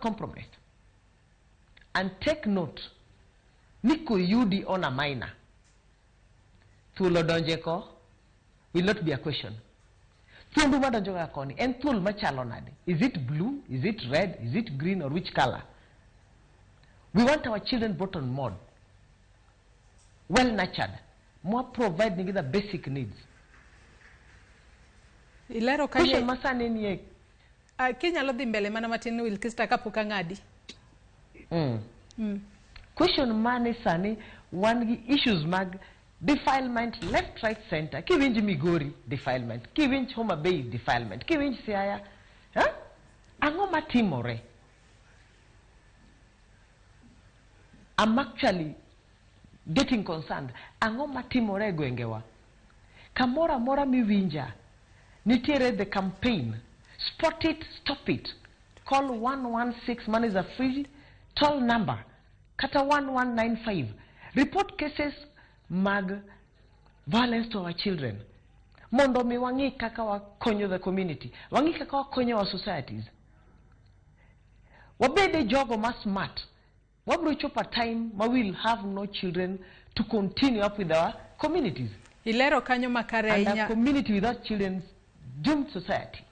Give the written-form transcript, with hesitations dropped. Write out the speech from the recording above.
compromised. And take note, niko yudi on a minor. Thuol odonje ko will not be a question. Thuol madonjo ga koni en thuol machalo nade? Is it blue? Is it red? Is it green? Or which color? We want our children brought on board, well nurtured, more providing the basic needs. Ilero Question masane niye. Kinyalo dhi mbele mana matin Wilkister kapok ang'adi. Question mane sani one issues mag defilement left, right, center. Kiwinj Migori defilement, kiwinj Homa Bay defilement, kiwinj Siaya. Ang'o matimore? I'm actually getting concerned. Ang'o matimore gwengewa? Kamora mora miwinja. Nitiere the campaign. Spot it, stop it. Call 116. Man is a free toll number. Kata 1195. Report cases mag violence to our children. Mondo mi wangi kaka wa konyo the community. Wangi kaka wa konyo our societies. Wabede jogo mas smart. Wabro chopa time ma will have no children to continue up with our communities. Ilero kanyo makare and a community without children doomed society.